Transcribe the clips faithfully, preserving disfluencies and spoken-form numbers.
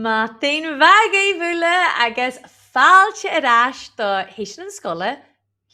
Madainn mhath dhuibh uile agus fàilte air ais do sheisean na sgoile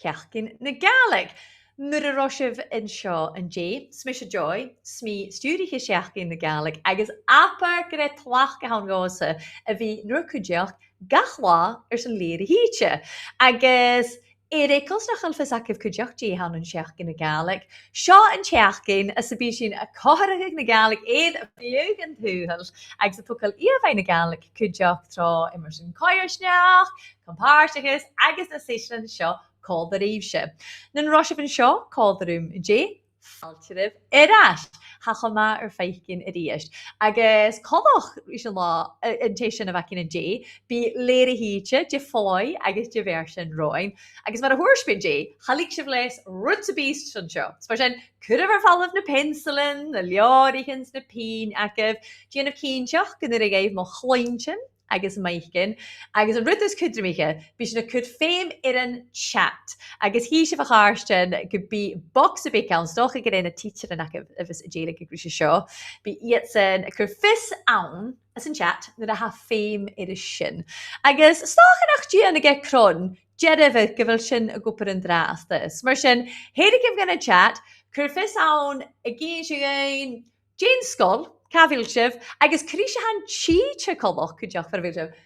Seachdain na Gàidhlig. Mura robh sibh an seo an-dè, 's mise Joy, 's mi stiùiriche Seachdain na Gàidhlig, agus abair gur e tlachd a th' ann dhòmhsa a bhith nur cuideachd gach latha airson leth-uair a thìde. Agus air eagal 's nach eil fios agaibh cuideachd dè th' ann an Seachdain na Gàidhlig, seo an t-seachdain anns am bi sinn a' comharrachadh na Gàidhlig air feadh an t-saoghail agus a' togail ìomhaigh na Gàidhlig cuideachd tro iomairtean coimhearsnachd, com-pàirteachas agus na seiseanan seo còmhla ribhse. Nan robh sibh an seo còmhla rium an-dè, fàilte oirbh air ais. Tha e cho math ur faicinn a-rithist. Agus coltach ris an latha, eh, an t-seisean a bh' againn an-dè, bidh leth-uair a thìde de Foy agus de Mhàrtainn Ruaidh. Agus mar a thuirt mi an-dè, cha leig sibh leas rud sam bith san seo. Is mar sin, cuiribh air falbh na peansailean, na leabhraichean 's na pinn agaibh, dèanaibh cinnteach gun urrainn dhuibh mo chluinntinn agus m' fhaicinn, agus an rud as cudromaiche, bidh sinn a' cur feum air an chat, agus chì sibh, a chàirdean, gum bi bogsa beag ann, 's dòcha gur e na tidsearan agaibh a bhios a' dèiligeadh ris an seo, bidh iadsan a' cur fios ann anns an chat nuair a tha feum air sin. Agus 's dòcha nach dèan e cron dearbhadh gu bheil sinn ag obair an-dràsta. Is mar sin, thèirigibh dhan a' chat, cuir fios ann ag innse dhuinn dè an sgoil, càit a bheil sibh, agus cò ris a tha an t-sìde coltach cuideachd far a bheil sibh.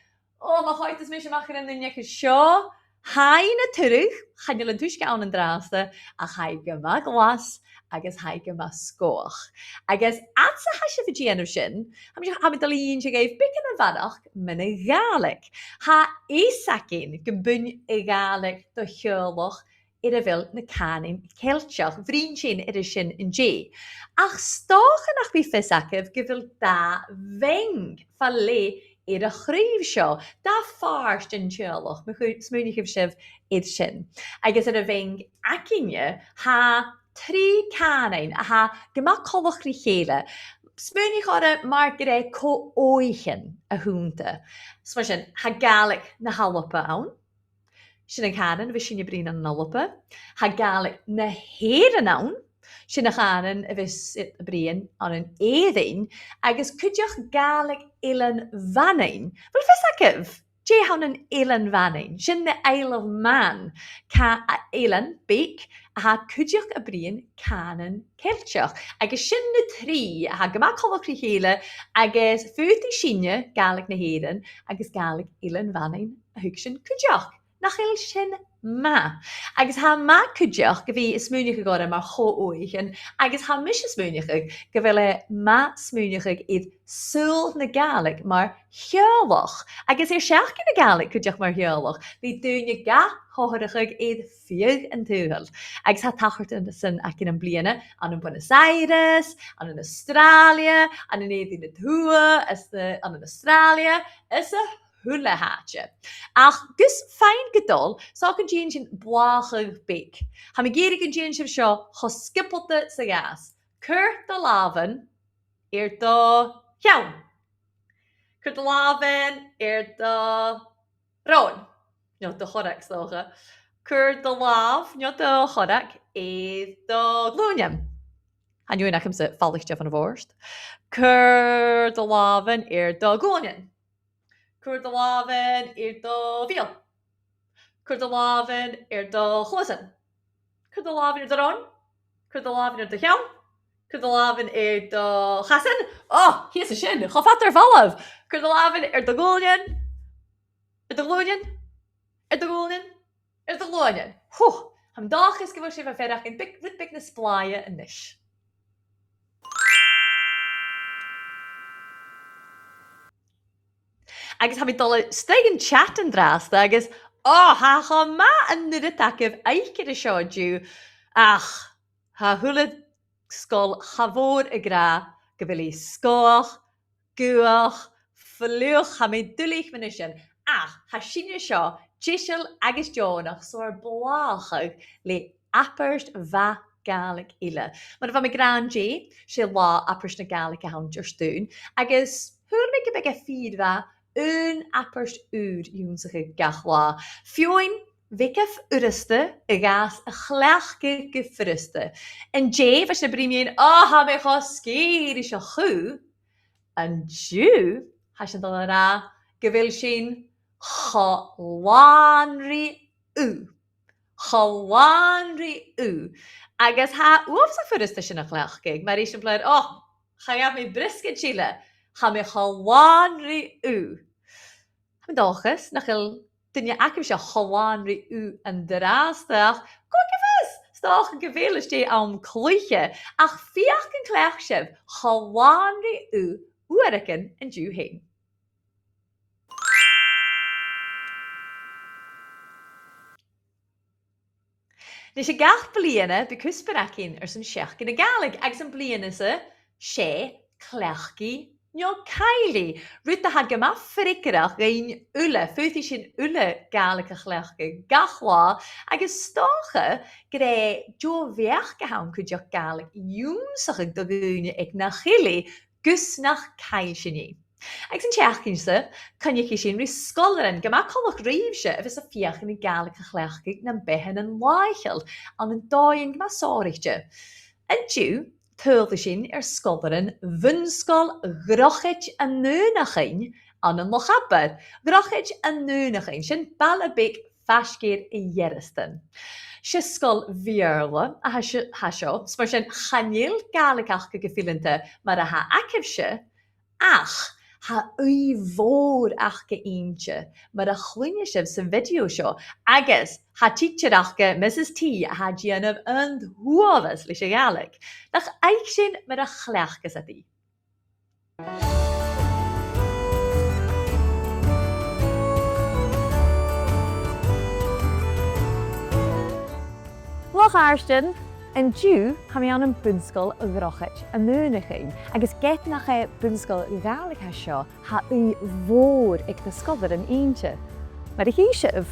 Ò, ma choimheadas mise a-mach air an uinneig seo, tha i na turadh, chan eil an t-uisge ann an-dràsta, ach tha i gu math glas agus tha i gu math sgòthach. Agus fhad 's a tha sibh a' dèanamh sin, tha mi, tha mi a' dol a dh'innse dhuibh beagan a bharrachd mun a' Ghàidhlig. Tha fhios againn gum buin a' Ghàidhlig do theaghlach air a bheil na cànain Ceilteach. Bhruidhinn sinn air sin an-dè. Ach 's dòcha nach bi fios agaibh gu bheil dà mheang fa leth air a' chraobh seo, dà phàirt den teaghlach, ma chuir-, smaoinicheadh sibh air sin. Agus air a' mheang againne, tha trì cànain a tha gu math coltach ri chèile. Smaoinich orra mar gur e co-oghaichean a th' annta. Is mar sin, tha Gàidhlig na h-Alba ann. Sin an cànan a bhios sinn a' bruidhinn ann an Alba. Tha Gàidhlig na h-Èireann ann. Sin an cànan a bhios sinn a' bruidhinn ann an Èirinn. Agus cuideachd Gàidhlig Eilean Mhanainn. A bheil fios agaibh dè th' ann an Eilean Mhanainn? Sin the Isle of Man. Ca-, a, eilean beag a tha cuideachd a' bruidhinn cànan Ceilteach. Agus sin na trì a tha gu math coltach ri chèile, agus faodaidh sinne Gàidhlig na h-Èireann agus Gàidhlig Eilean Mhanainn a thuigsinn cuideachd. Nach eil sin math? Agus tha e math cuideachd gu bhith a' smaoineachadh orra mar cho-oghaichean, agus tha mise a' smaoineachadh gu bheil e math smaoineachadh air saoghal na Gàidhlig mar theaghlach. Agus air Seachdain na Gàidhlig cuideachd mar theaghlach, bidh daoine ga comharrachadh air feadh an t-saoghail. Agus tha tachartasan againn am-bliadhna, ann am Buenos Aires, ann an Astràilia, ann an Èirinn a Tuath, is, eh, ann an Astràilia, is a h-uile h-àite. Ach gus faighinn gu dol, 's dòcha gun dèan sinn blàthachadh beag. Tha mi ag iarraidh gun dèan sibh seo cho sgiobalta 's a ghabhas. Cuir do làmhan air do cheann. Cuir do làmhan air do shròn. No do chorrag, 's dòcha. Cuir do làmh, no do chorrag, air do ghlùinean. Chan eil agamsa falaichte bhon a' bhòrd. Cuir do làmhan air do ghuailnean. Cuir do làmhan air do bheul. Cuir do làmhan air do chluasan. Cuir do làmhan air do shròn. Cuir do làmhan air do cheann. Cuir do làmhan air do chasan. Ò, shìos an sin, cho fada air falbh. Cuir do làmhan air do ghuailnean. Air do ghlùinean. Air do ghuailnean. Air do ghlùinean. Hù, tha mi an dòchas gu bheil sibh a' faireachdainn beag, rud beag nas blàithe a-nis. Agus tha mi a' dol a-steach dhan chat an-dràsta agus, ò, tha e cho math an uiread agaibh fhaicinn an seo an-diugh, ach tha a h-uile sgoil cha mhòr ag ràdh gu bheil i sgòthach, gaothach, fliuch, tha mi duilich mu dheidhinn sin, ach tha sinne seo deiseil agus deònach sibh a bhlàthachadh le abairt mhath Gàidhlig eile. Mar a bha mi ag ràdh an-dè, 's e Latha Abairt na Gàidhlig a th' ann Diardaoin, agus shaoil mi gum biodh e fìor mhath aon abairt ùr ionnsachadh gach latha. Feadhainn bheaga furasta a ghabhas a chleachdadh gu furasta. An-dè, bha sinn a' bruidhinn mu dheidhinn, ò, tha mi cho sgìth ris a' chù. An-diugh, Tha sinn a' dol a ràdh gu bheil sinn cho làn ri ugh. Cho làn ri ugh. Agus tha e uabhasach furasta sin a chleachdadh, mar eisimpleir, o, cha ghabh mi briosgaid eile, tha mi cho làn ri ugh. Tha mi an dòchas nach eil duine agaibhse cho làn ri ugh an-dràsta, ach cò aig a tha fios, 's dòcha gu bheil e às dèidh àm cluiche, ach feuch an cleachd sibh cho làn ri ugh uaireigin an-diugh fhèin. Nis, gach bliadhna bidh cuspair againn airson Seachdain na Gàidhlig, agus am bliadhna-sa, 's e Cleachdaidh no Caill i. Rud a tha gu math freagarrach dhuinn uile, faodaidh sinn uile Gàidhlig a chleachdadh gach latha, agus 's dòcha gur e deagh bheachd a th' ann cuideachd Gàidhlig ionnsachadh do dhaoine aig nach eil i, gus nach caill sinn i. Agus an t-seachdain-sa, coinnichidh sinn ri sgoilearan gu math coltach ribhse a bhios a' feuchainn a' Ghàidhlig a chleachdadh nam beatha làitheil, ann an dòigh gu math sònraichte. An-diugh, tadhlaidh sinn air sgoilearan Bhun-sgoil Dhrochaid an Aonachain ann an Loch Abar. Dhrochaid an Aonachain, sin baile beag faisg air Gearasdan. 'S e sgoil Bheurla a tha si-, tha seo, 's mar sin chan eil Gàidhlig aca gu fileanta mar a tha agaibhse, ach tha ùidh mhòr aca innte, mar a chluinneas sibh sa video seo, agus tha tidsear aca, Mrs T, a tha a' dèanamh an t-uabhas leis a' Ghàidhlig. Nach fhaic sinn mar a chleachdas iad i. Loch Airstein, an-diugh tha mi ann am Bun-sgoil Dhrochaid an Aonachain, agus ged nach e bun-sgoil Ghàidhlig a tha seo, tha ùidh mhòr aig na sgoilearan innte. Mar a chì sibh,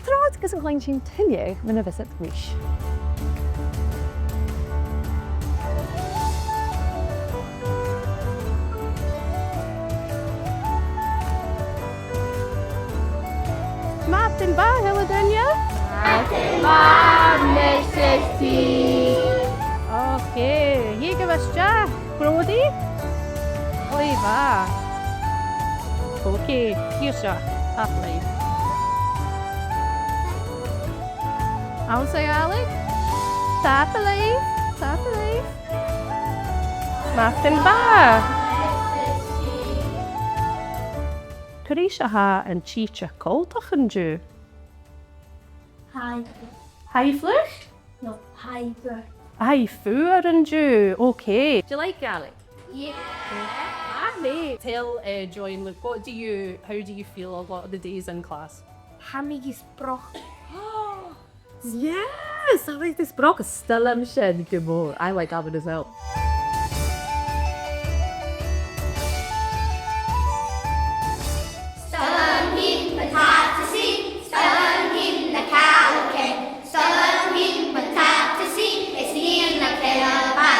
trobhad gus an cluinn sinn tuilleadh mun a' bhiast ris. Madainn mhath, a h-uile duine. Madainn mhath, Mrs T. Ok, thig a-steach. Brody? Glè mhath. Ok, dìreach seo. Tapadh leibh. Anns a' Ghàidhlig? Tapadh leibh. Tapadh leibh. Madainn mhath. Cò ris a tha an tidsear coltach an-diugh? Hi. Hi, Flick? No, hi, Bert. Hi, fuar an-diugh. Ok. Do you like Gaelic? Yeah. Ah, mate. Tell, uh, Joy and Luke, what do you, how do you feel a lot of the days in class? Tha mi gu spròch. Yes, I like this broch. Is toil leam sin gu mòr. I like Gavin as well. 'S toil leam potatoes, 's toil leam na càrnaidhean, 's toil leam potatoes, is nì mi na cèilidh a bha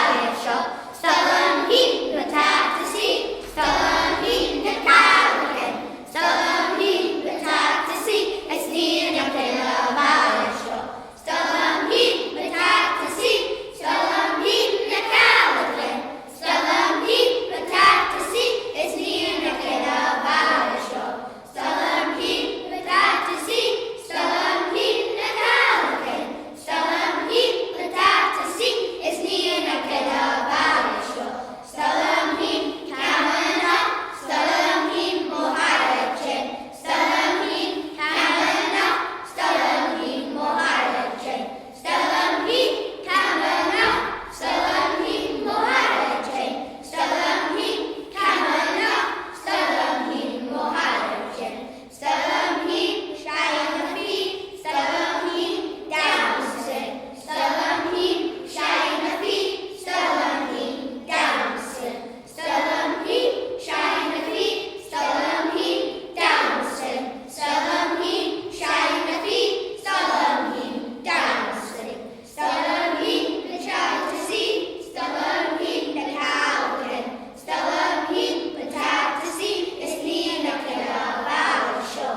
seo. 'S toil leam potatoes, 's toil leam na càrnaidhean, 's toil leam potatoes, is nì mi na cèilidh a bha seo. 'S toil leam potatoes, 's toil leam na càrnaidhean, 's toil leam potatoes, is nì mi na cèilidh a bha seo. 'S toil leam potatoes, 's toil leam na càrnaidhean, 's toil leam potatoes, is nì mi na cèilidh a bha seo. 'S toil leam camanachd, 's toil leam mo chàraidean, 's toil leam camanachd, 's toil leam mo chàraidean, 's toil leam camanachd, 's toil leam mo chàraidean, 's toil leam camanachd, 's toil leam mo chàraidean. 'S toil leam seinn a' phìob, 's toil leam dannsa. 'S toil leam seinn a' phìob, 's toil leam dannsa. 'S toil leam seinn a' phìob, 's toil leam dannsa. 'S toil leam seinn a' phìob, 's toil leam dannsa. 'S toil leam potatoes, 's toil leam na càrnaidhean, 's toil leam potatoes, is nì mi na cèilidh a bha seo.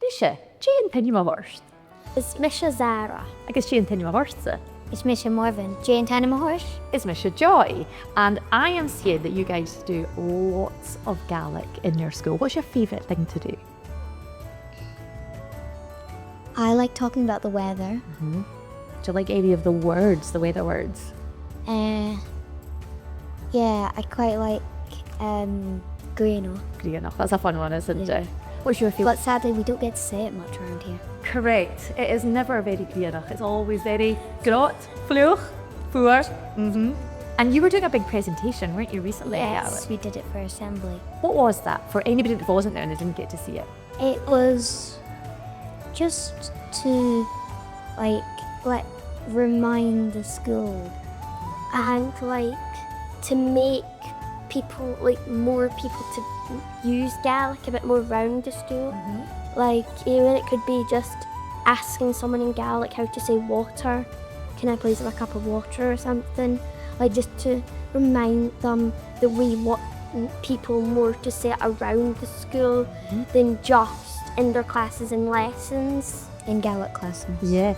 Nise, dè an t-ainm a th' ort? Is mise Zara. Agus dè an t-ainm a th' ortsa? Is mise Morven. Dè an t-ainm a th' ort? Is mise Joy, and I am seeing that you guys do lots of Gaelic in your school. What's your favourite thing to do? I like talking about the weather. Mm-hmm. Do you like any of the words, the weather words? Uh, yeah, I quite like, um, grianach. Grianach, that's a fun one, isn't it? What's your favourite? But sadly, we don't get to say it much around here. Correct. It is never very grianach. It's always very grod, fliuch, fuar. Mm-hmm. And you were doing a big presentation, weren't you, recently? Yes, we did it for assembly. What was that? For anybody that wasn't there and they didn't get to see it. It was just to, like, like, remind the school and, like, to make people, like, more people to use Gaelic a bit more round the school. Mm-hmm. Like, even it could be just asking someone in Gaelic how to say water. Can I please have a cup of water or something? Like, just to remind them that we want people more to say it around the school, mm-hmm, than just in their classes and lessons. In Gaelic classes. Yeah.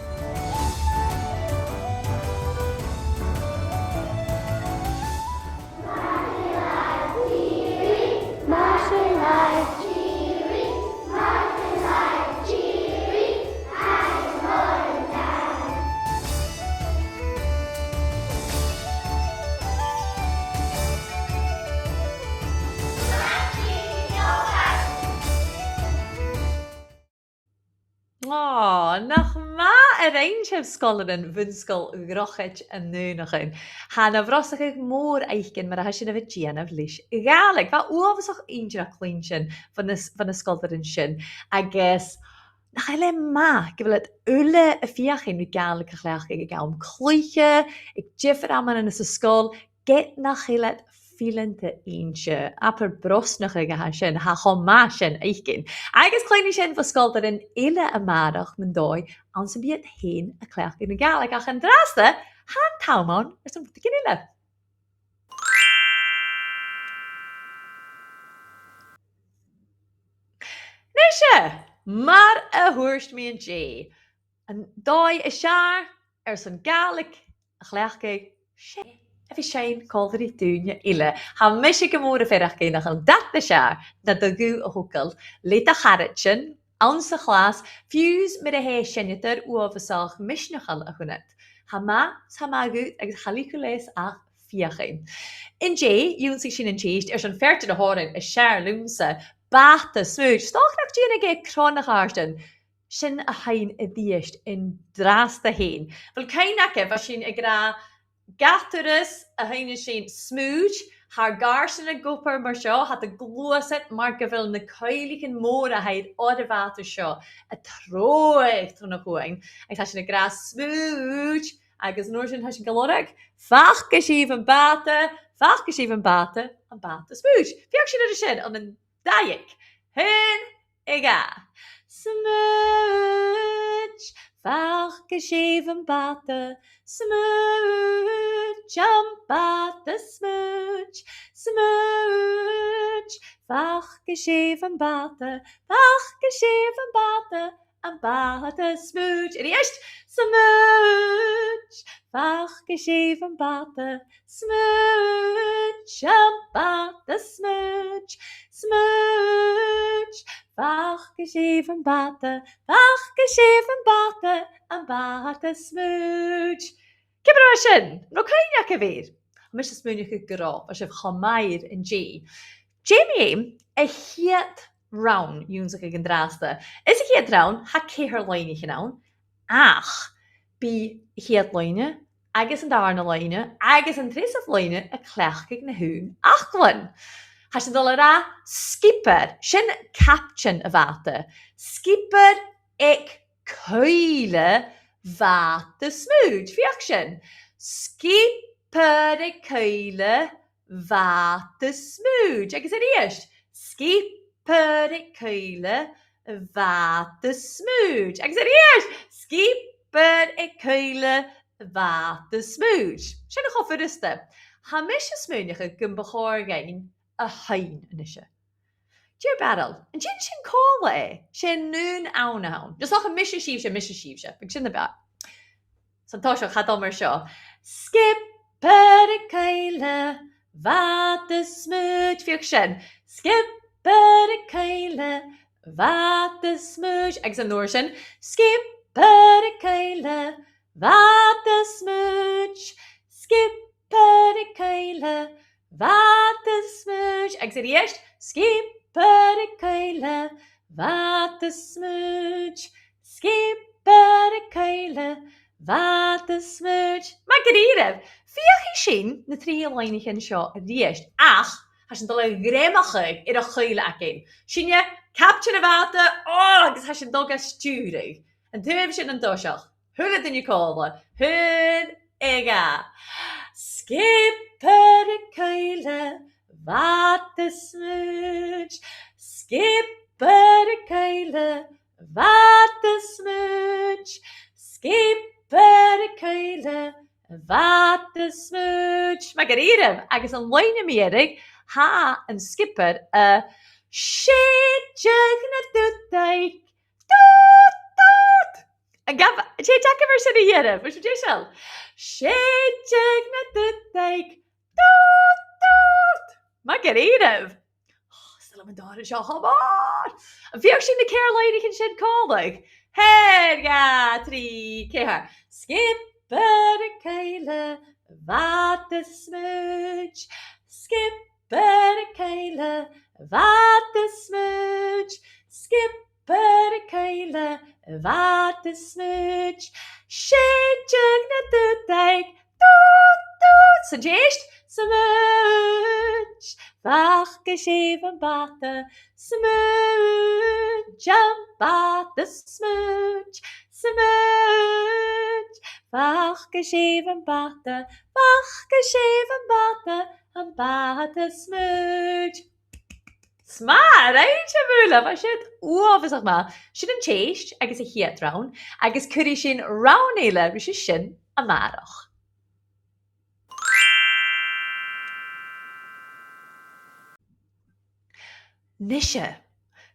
Ò, nach math a rinn sibh, sgoilearan Bhun-sgoil Dhrochaid an Aonachain. Tha e na bhrosnachadh mòr fhaicinn mar a tha sinn a' dèanamh leis a' Ghàidhlig. Bha e uabhasach inntinneach cluinntinn bho na, bho na sgoilearan sin. Agus nach eil e math gu bheil iad uile a' feuchainn ri Gàidhlig a chleachdadh aig àm cluiche, aig diofar amannan anns an sgoil, ged nach eil iad fileanta innte. Abair brosnachadh a tha sin, tha e cho math sin fhaicinn. Agus cluinnidh sinn bho sgoilearan eile a-màireach mun dòigh anns am bi iad fhèin a' cleachdadh na Gàidhlig. Ach an-dràsta, tha an t-àm ann airson rudeigin eile. Nise, mar a thuirt mi an-dè, an dòigh as fheàrr airson Gàidhlig a chleachdadh, 's e a bhith a' seinn còmhla ri daoine eile. Tha mise gu mòr a' faireachdainn nach eil dad nas fheàrr na do ghuth a thogail le do charaidean anns a' chlas, fiù 's mura h-e seinneadair uabhasach misneachail a th' annad. Tha e math, tha e math dhut agus chan eil leis ach feuchainn. An-dè, dh'ionnsaich sinn an t-sèist airson fear de na h-òrain as fheàrr leamsa, Bàta Smùid. 'S dòcha nach dèanadh e cron, a chàirdean, sin a sheinn a-rithist an-dràsta fhèin. A bheil cuimhne agaibh, bha sinn ag ràdh gach turas a sheinneas sinn smùid, tha ar gàirdeanan ag obair mar seo, tha iad a' gluasad mar gu bheil na cuibhlichean mòra a th' air a' bhàta seo a' treabhadh tron a' chuain, agus tha sinn ag ràdh smùid, agus an uair sin tha sinn ga lorg, faca sibh am bàta, faca sibh am bàta, am bàta smùid. Feuch sinn air sin ann an dà dheug. A h-aon, a dhà. Smùid, faca sibh am bàta, smùid, am bàta smùid, smùid, faca sibh am bàta, faca sibh am bàta, am bàta smùid. A-rithist, smùid, faca sibh am bàta, smùid, am bàta smùid, smùid, faca sibh am bàta, faca sibh am bàta, am bàta smùid. Ciamar a bha sin? An robh cuimhne agaibh air? Tha mise a' smaoineachadh gu robh, bha sibh cho math air an-dè. Dè mu dheidhinn a' chiad rann a dh'ionnsaich sinn an-dràsta? Anns a' chiad rann, tha ceithir loidhnichean ann, ach bidh a' chiad loidhne agus an dàrna loidhne agus an treasamh loidhne a' cleachdadh na h-aon fhaclan. Tha sinn a' dol a ràdh sgiobair, sin captain a' bhàta. Sgiobair aig cuibhle bhàta smùid. Feuch sin. Sgiobair aig cuibhle bhàta smùid. Agus a-rithist, sgiobair aig cuibhle bhàta smùid. Agus a-rithist, sgiobair aig cuibhle bhàta smùid. Sin a' chuid furasta. Tha mise a' smaoineachadh gum bu chòir dhuinn a sheinn a-nise. Dè ur beachd? An dèan sinn còmhla e? 'S e an aon fhonn a th' ann. Just seach mise sibhse, mise sibhse. Bidh sin na b' fheàrr. San toiseach, tha e a' dol mar seo. Sgiobair a' chuibhle, bàta-smùid. Feuch sin. Sgiobair a' chuibhle, bàta-smùid. Agus an uair sin, sgiobair a' chuibhle, bàta-smùid. Sgiobair a' chuibhle, bàta-smùid. Agus a-rithist, sgiobair a' chuibhle, bhàta-smùid, sgiobair a' chuibhle, bhàta-smùid. Math dha-rìribh. Feuchaidh sinn na trì loidhnichean seo a-rithist, ach tha sinn a' dol a ghreimeachadh air a' chuibhle againn. Sinne caiptean a' bhàta, ò, agus tha sinn a' dol ga stiùireadh. An taobh sin an toiseach. A h-uile duine còmhla. A h-aon, a dhà. Sgiobair a' chuibhle, bhàta-smùid. Sgiobair a' chuibhle, bhàta-smùid. Sgiobair a' chuibhle, bhàta-smùid. Math dha-rìribh, agus an loidhne mu dheireadh, tha an sgiobair a' sèideadh na dùdaich. Dùd, dùd! An gabh, dè tha agaibh air sin a dhèanamh? A bheil sibh deiseil? Sèideadh na dùdaich. Dùd, dùd! Math dha-rìribh. Ò, 's toil leam an t-òran seo cho mòr. Am feuch sinn na ceithir loidhnichean sin còmhla? A h-aon, a dhà, a trì, a ceithir. Sgiobair a' chuibhle, bhàta-smùid. Sgiobair a' chuibhle, bhàta-smùid. Sgiobair a' chuibhle, bhàta-smùid. Sèideadh na dùdaich. Dùd, dùd! San t-sèist. Smùid. Faca sibh am bàta? Smùid, am bàta-smùid. Smùid. Faca sibh am bàta? Faca sibh am bàta? Am bàta-smùid. 'S math a rinn sibh, a bhalaich, bha siud uabhasach math. Sin an t-sèist agus a' chiad rann, agus cuiridh sinn rann eile ris a sin a-màireach. Nise,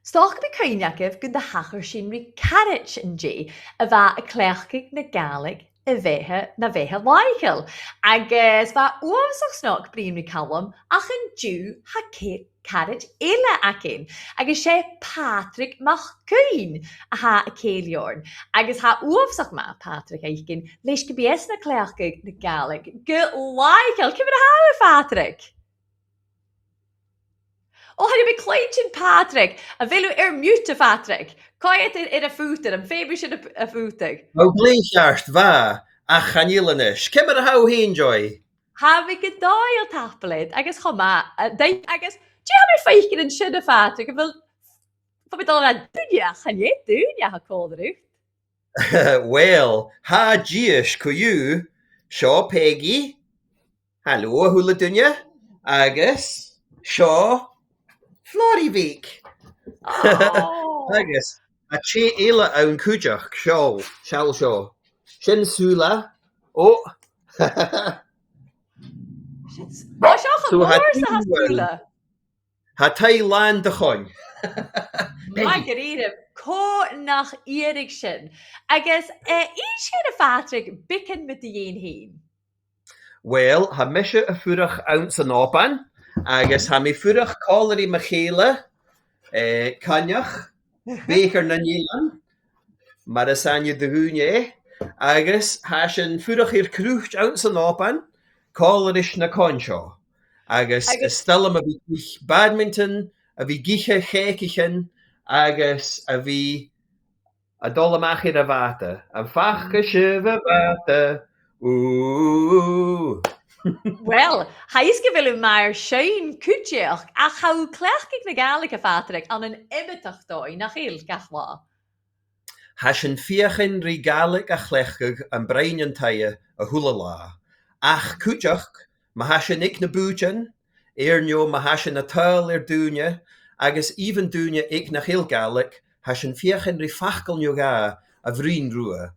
's dòcha gum bi cuimhne agaibh gun do thachair sinn ri caraid an-dè a bha a' cleachdadh na Gàidhlig a bheatha, na bheatha làitheil. Agus bha e uabhasach snog bruidhinn ri Calum, ach an-diugh tha ca-, caraid eile againn, agus 's e Pàdraig MacCuinn a tha a' cèilidh oirnn. Agus tha e uabhasach math, Pàdraig, fhaicinn, leis gum bi esan a' cleachdadh na Gàidhlig gu làitheil. Ciamar a tha thu, a Phàdraig? Ò, tha mi a' cluinntinn Pàdraig. A bheil thu air mute, a Phàdraig? Coimhead air, air a' phùdar, am feum thu sin a, a phutadh? Ò, glè cheart, bha, ach chan eil a-nis. Ciamar a tha thu fhèin, Joy? Tha mi gu dòigheil, tapadh leat, agus cho math, eh, dè, agus dè tha mi a' faicinn an sin, a Phàdraig? A bheil, bha mi a' dol a ràdh duine, ach chan e duine a tha còmhla riut. Uill, tha dithis co-dhiù. Seo Peigi. Halò, a h-uile duine. Agus seo Florrie Bheag. Ò. Agus tha tè eile ann cuideachd. Seo, seall seo. Sin Sula. Ò. Sin s-, ò, seo. So, tha Sula. Tha taigh làn de choin. Math dha-rìribh, cò nach iarradh sin. Agus, eh, innis dhuinn, a Phàdraig, beagan mu do dheidhinn fhèin. Uill, tha mise a' fuireach anns an Òban, agus tha mi a' fuireach còmhla ri mo chèile, eh, Coinneach, Bèicear nan Eilean, mar as aithne do dhaoine e, agus tha sinn a' fuireach air croit anns an Òban, còmhla ris na coin seo. Agus, agus is toil leam a bhith ag ithe badminton, a bhith ag ithe chèicichean, agus a bhith a' dol a-mach air a' bhàta. Am faca sibh a' bhàta? Ù. Uill, tha fhios gu bheil thu math air seinn cuideachd, ach tha thu a' cleachdadh na Gàidhlig, a Phàdraig, ann an iomadach dòigh, nach eil, gach latha? Tha sinn a' feuchainn ri Gàidhlig a chleachdadh am broinn an taighe a h-uile latha. Ach cuideachd, ma tha sinn aig na bùithtean, air neo ma tha sinn a' tadhal air daoine, agus even daoine aig nach eil Gàidhlig, tha sinn a' feuchainn ri facal no dhà a bhruidhinn riutha.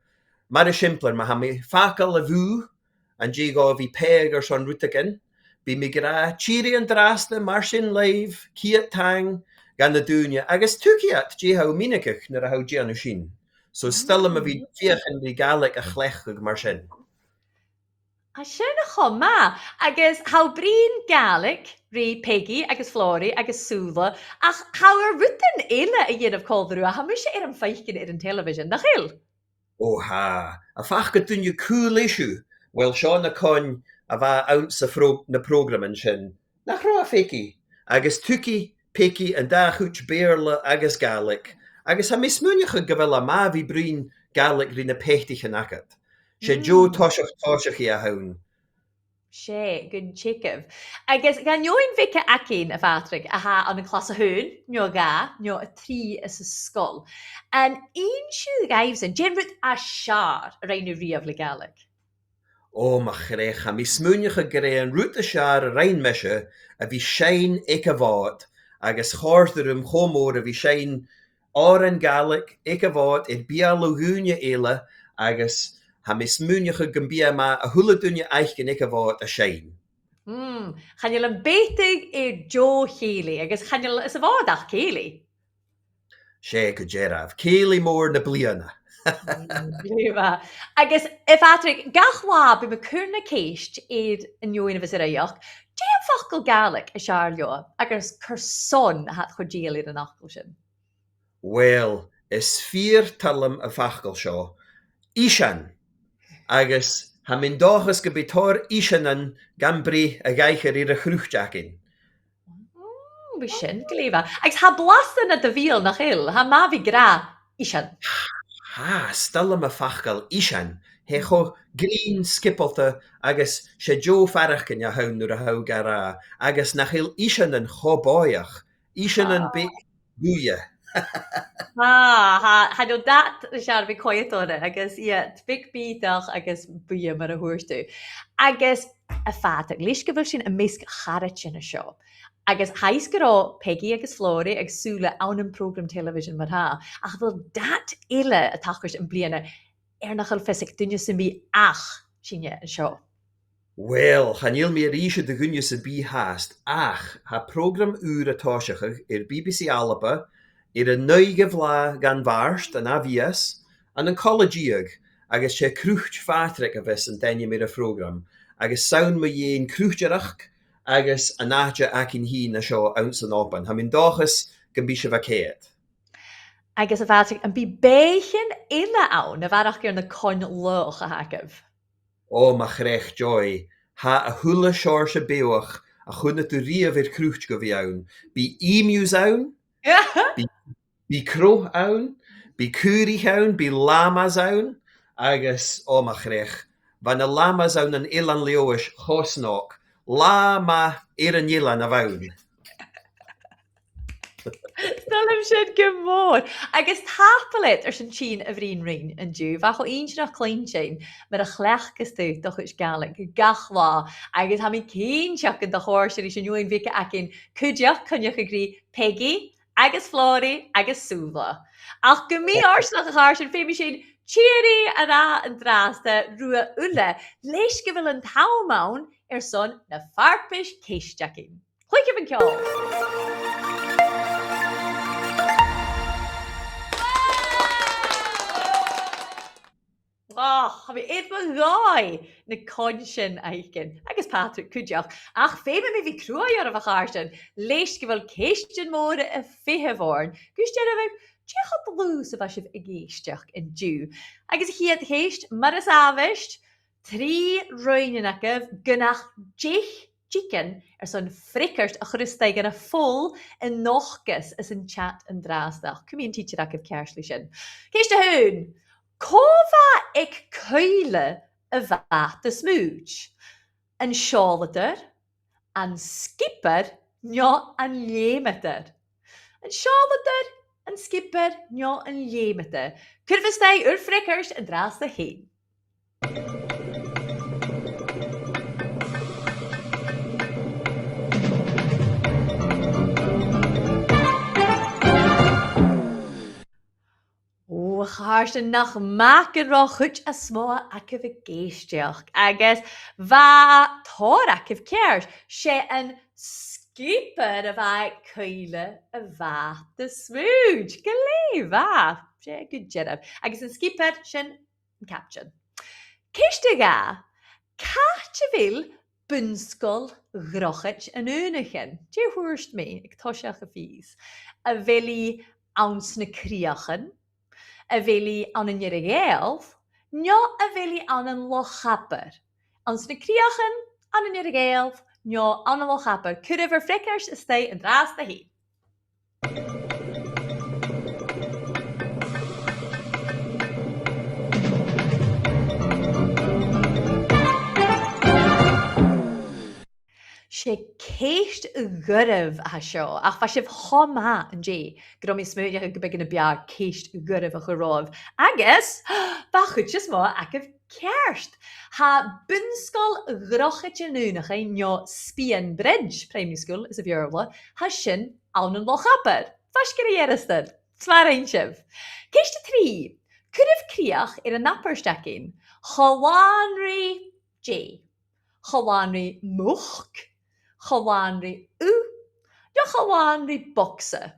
Mar eisimpleir, ma tha mi a' fàgail a' bhùth, an dèidh dhomh a bhith pàigheadh airson rudeigin, bidh mi ag ràdh, tìoraidh an-dràsta, mar sin leibh, ceud taing dha na daoine, agus tuigidh iad dè tha thu a' mìneachadh nuair a tha thu a' dèanamh sin. So 's toil leam a bhith a' feuchainn ri Gàidhlig a chleachdadh mar sin. Tha sin cho math, agus tha thu a' bruidhinn Gàidhlig ri Peigi agus Flòraidh agus Sùla, ach tha thu air rudan eile a dhèanamh còmhla riutha, tha mise air am faicinn air an telebhisean, nach eil? Ò, tha. A' faca duine cùl-leisciu, uill, seo na coin a bha anns a' phrò-, na prògraman sin. Nach robh, a Pheigi? Agus tuigidh Peigi an dà chuid, Beurla agus Gàidhlig, agus tha mi a' smaoineachadh gu bheil e math a bhith a' bruidhinn Gàidhlig ri na peataichean agad. 'S e deagh thoiseach tòiseachaidh a th' ann. 'S e, gun teagamh. Agus dhan fheadhainn bheaga againn, a Phàdraig, a tha ann an clas a h-aon, no a dhà, no a trì anns an sgoil, an innis thu dhaibhsan dè an rud as fheàrr a rinn thu a-riamh le Gàidhlig? Ò, mo chreach, tha mi a' smaoineachadh gur e an rud as fheàrr a rinn mise a bhith a' seinn aig a' Mhòd, agus chòrd e rium cho mòr a bhith a' seinn òrain Ghàidhlig aig a' Mhòd air beulaibh dhaoine eile, agus tha mi a' smaoineachadh gum bi e math a h-uile duine fhaicinn aig a' Mhòd a' seinn. Mm, chan eil am beatadh air deagh chèilidh, agus chan eil anns a' Mhòd ach cèilidh. 'S e gu dearbh. Cèilidh mòr na bliadhna. Mm, glè mhath. Agus, a Phàdraig, gach latha bidh mi a' cur na ceist air an fheadhainn a bhios a' ruighinn, dè am facal Gàidhlig as fheàrr leotha, agus carson a tha iad cho dèidheil air an fhacal sin? Uill, is fìor toil leam am facal seo, isean. Agus tha mi an dòchas gum bi tòrr iseanan gam breith a dh'aithghearr air a' chroit againn. Mm, bidh sin glè mhath. Agus tha blasta na do bheul, nach eil? Tha e math a bhith ag ràdh isean. Tha, 's toil leam am facal isean. Tha e cho grinn, sgiobalta, agus 's e deagh fhaireachdainn a th' ann nuair a tha thu ga ràdh, agus nach eil iseanan cho bòidheach. Iseanan beag buidhe. Ah, tha, tha, no, dat is ar bith coimhead orra, agus iad beag bìodach agus buidhe mar a thuirt thu. Agus, a Phàdraig, leis gu bheil sinn am measg charaidean an seo, agus tha fhios gun robh Peigi agus Flòraidh agus Sùla ann am prògram telebhisean mar-thà, ach a bheil dad eile a' tachairt am-bliadhna air nach eil fios aig duine sam bith ach sinne an seo? Uill, chan eil mi air innse do dhuine sam bith fhathast, ach tha prògram ùr a' tòiseachadh air B B C Alba air an naoidheamh latha dhen Mhàrt, an ath-mhìos, ann an Cola-deug, agus 's e Croit Phàdraig a bhios an t-ainm air a' phrògram, agus 's ann mu dheidhinn croitearachd agus an àite againn fhìn an seo anns an Òban. Tha mi an dòchas gum bi sibh a' coimhead. Agus, a Phàdraig, am bi beathaichean eile ann a bharrachd air na coin laghach a th' agaibh? Ò, mo chreach, Joy, tha a h-uile seòrsa beathach a chunnaic thu riamh air croit gu bhith ann. Bidh emus ann, bidh, bidh crodh ann, bidh caoraich ann, bidh llamas ann, agus, ò, mo chreach, bha na llamas ann an Eilean Leòdhais cho snog. Latha math air an eilean a bh' ann. 'S toil leam sin gu mòr. Agus tapadh leat airson tighinn a bhruidhinn rinn an-diugh. Bha e cho inntinneach cluinntinn mar a chleachdas tu do chuid Gàidhlig gach latha. Agus tha mi cinnteach gun do chòrd e ris an fheadhainn bheaga againn cuideachd, coinneachadh ri Peigi agus Flòraidh agus Sùla. Ach gu mì-fhortanach, a chàirdean, feumaidh sinn tìoraidh a ràdh an-dràsta riutha uile, leis gu bheil an t-àm ann airson na farpais-cheist againn. Cluichibh an ceòl. Ach, tha mi air mo dhòigh na coin sin fhaicinn, agus Pàdraig cuideachd. Ach feumaidh mi bhith cruaidh oirbh, a chàirdean, leis gu bheil ceistean mòra a' feitheamh oirnn, gus dearbhadh dè cho dlùth 's a bha sibh ag èisteachd an-diugh. Agus a' chiad cheist, mar as àbhaist, trì roghainnean agaibh, gun ach deich diogan airson freagairt a chur a-steach dhan a' pholl a nochdas anns an chat an-dràsta. Cumaidh an tidsear agaibh ceart leis sin. Ceist a h-aon. Cò bha aig cuibhle a' bhàta-smùid? An seòladair, an sgiobair, no an leumadair? An seòladair, an sgiobair, no an leumadair? Cuiribh a-steach ur freagairt an-dràsta fhèin. Ò, a chàirdean, nach math gun robh a' chuid as motha agaibh ag èisteachd, agus bha tòrr agaibh ceart. 'S e an sg- sgiobair a bha a' cuibhreadh a' bhàta-smùid. Glè mhath. 'S e gu dearbh. Agus an sgiobair, sin an captain. Ceist a dhà. Càit a bheil Bun-sgoil Dhrochaid an Aonachain? Dè thuirt mi aig toiseach a' phìos? A bheil i anns na Crìochan? A bheil i ann an Earra-Ghàidheal? No a bheil i ann an Loch Abar? Anns na Crìochan, ann an Earra-Ghàidheal, no ann an Loch Abar? Cuiribh ur freagairt a-staigh an-dràsta fhèin. 'S e ceist gharbh a tha seo, ach bha sibh cho math an-dè gun robh mi a' smaoineachadh gum biodh e na b' fheàrr ceist gharbh a chur romhaibh. Agus bha a' chuid as motha agaibh ceart. Tha Bun-sgoil Dhrochaid an Aonachain, no Spian Bridge Primary School anns a' Bheurla, tha sin ann an Loch Abar. Faisg air a' Ghearasdan. 'S math a rinn sibh. Ceist a trì. Cuiribh crìoch air an abairt againn. Cho làn ri dè? Cho làn ri muc, cho làn ri ugh, no cho làn ri bogsa?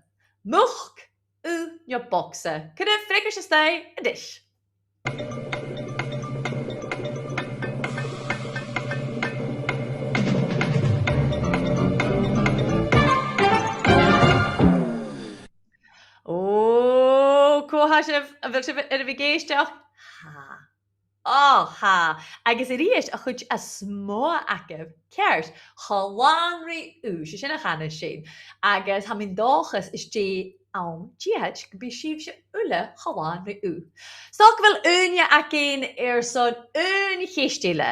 Muc, ugh, no bogsa? Cuiribh freagairt a-staigh a-nis. Ò, cò tha sibh, a bheil sibh air a bhith ag èisteachd? Tha. Ò, tha. Agus a-rithist, a' chuid as motha agaibh ceart. Cho làn ri ugh, 's e sin a chanas sinn. Agus tha mi an dòchas às dèidh àm dìreach gum bi sibhse uile cho làn ri ugh. 'S dòcha gu bheil ùine againn airson aon cheist eile.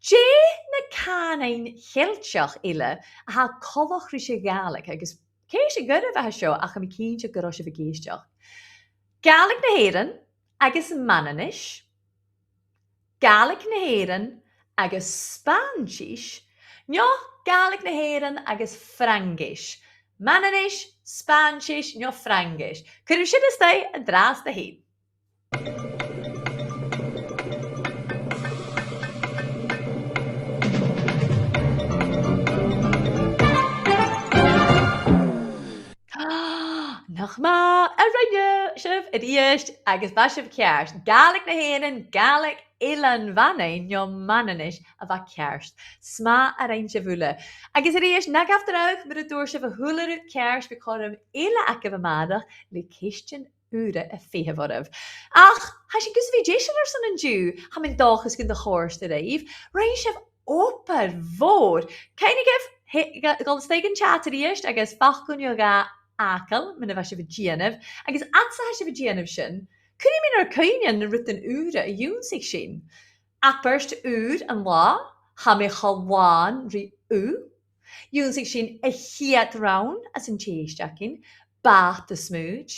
Dè na cànain Cheilteach eile a tha coltach ris a' Ghàidhlig? Agus ceist gharbh a tha seo, ach tha mi cinnteach gun robh sibh ag èisteachd. Gàidhlig na h-Èireann agus Manainnis, Gàidhlig na h-Èireann agus Spàinntis, no Gàidhlig na h-Èireann agus Fraingis? Manainnis, Spàinntis, no Fraingis? Cuiribh sin a-staigh an-dràsta fhèin. Nach math a rinn sibh a-rithist, agus bha sibh ceart. Gàidhlig na h-Èireann, Gàidhlig Eilean Mhanainn, no Manainnis, a bha ceart. 'S math a rinn sibh uile. Agus a-rithist, na gabh dragh mura d' fhuair sibh a h-uile rud ceart, bidh cothrom eile agaibh a-màireach le ceistean ùra a' feitheamh oirbh. Ach tha sinn gus a bhith deiseil airson an-diugh, tha mi an dòchas gun do chòrd e ribh. Rinn sibh obair mhòr. Cuimhnichibh, he-, ga-, dhol a-steach dhan chat a-rithist agus facal no dhà fhàgail mura bheil sibh a' dèanamh, agus fhad 's a tha sibh a' dèanamh sin, cuiridh mi nar cuimhne na rudan ùra a dh'ionnsaich sinn. Abairt ùr an latha, tha mi cho làn ri ugh. Dh'ionnsaich sinn a' chiad rann às an t-sèist againn, bàta-smùid.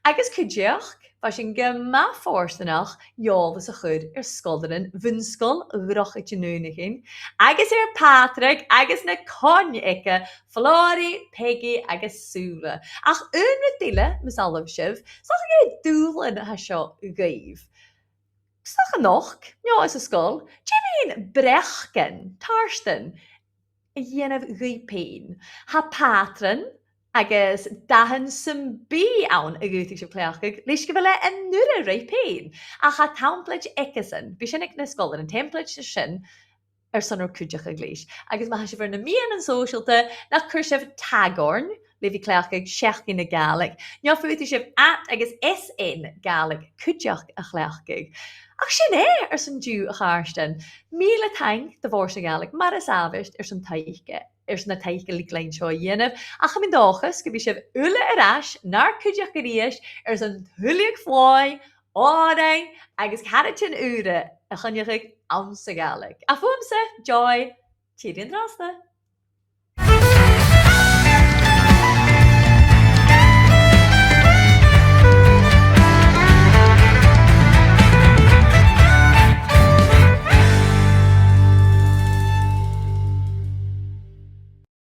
Agus cuideachd, bha sinn gu math fortanach eòlas a chur air sgoilearan Bhun-sgoil Dhrochaid an Aonachain, agus air Pàdraig agus na coin aige, Flòraidh, Peigi agus Sùla. Ach aon rud eile, mas e do bheachd, 's dòcha gur e dùbhlan a tha seo dhuibh. 'S dòcha a-nochd, no anns an sgoil, dè mu dheidhinn breacan, tartan, a dhèanamh dhuibh fhèin? Tha pàtran agus dathan sam bith ann a dh'fhaodadh sibh cleachdadh, leis gu bheil e an urra dhuibh fhèin. Ach tha template aigesan, bidh sin aig na sgoilearan, an template sin airson ur cuideachadh leis. Agus ma tha sibh air na meadhanan sòisealta, nach cuir sibh tag oirnn le bhith cleachdadh Seachdain na Gàidhlig, no faodaidh sibh at agus S N Gàidhlig cuideachd a chleachdadh. Ach sin e airson an-diugh, a chàirdean. Mìle taing do Bhòrd na Gàidhlig mar as àbhaist airson taic-, airson an taic a leigeil dhuinn seo a dhèanamh, ach tha mi an dòchas gum bi sibh uile air ais nar cuideachd a-rithist airson tuilleadh flòigh, òrain agus caraidean ùra a choinneachadh anns a' Ghàidhlig. Ach bhuamsa, Joy, tìoraidh an-dràsta.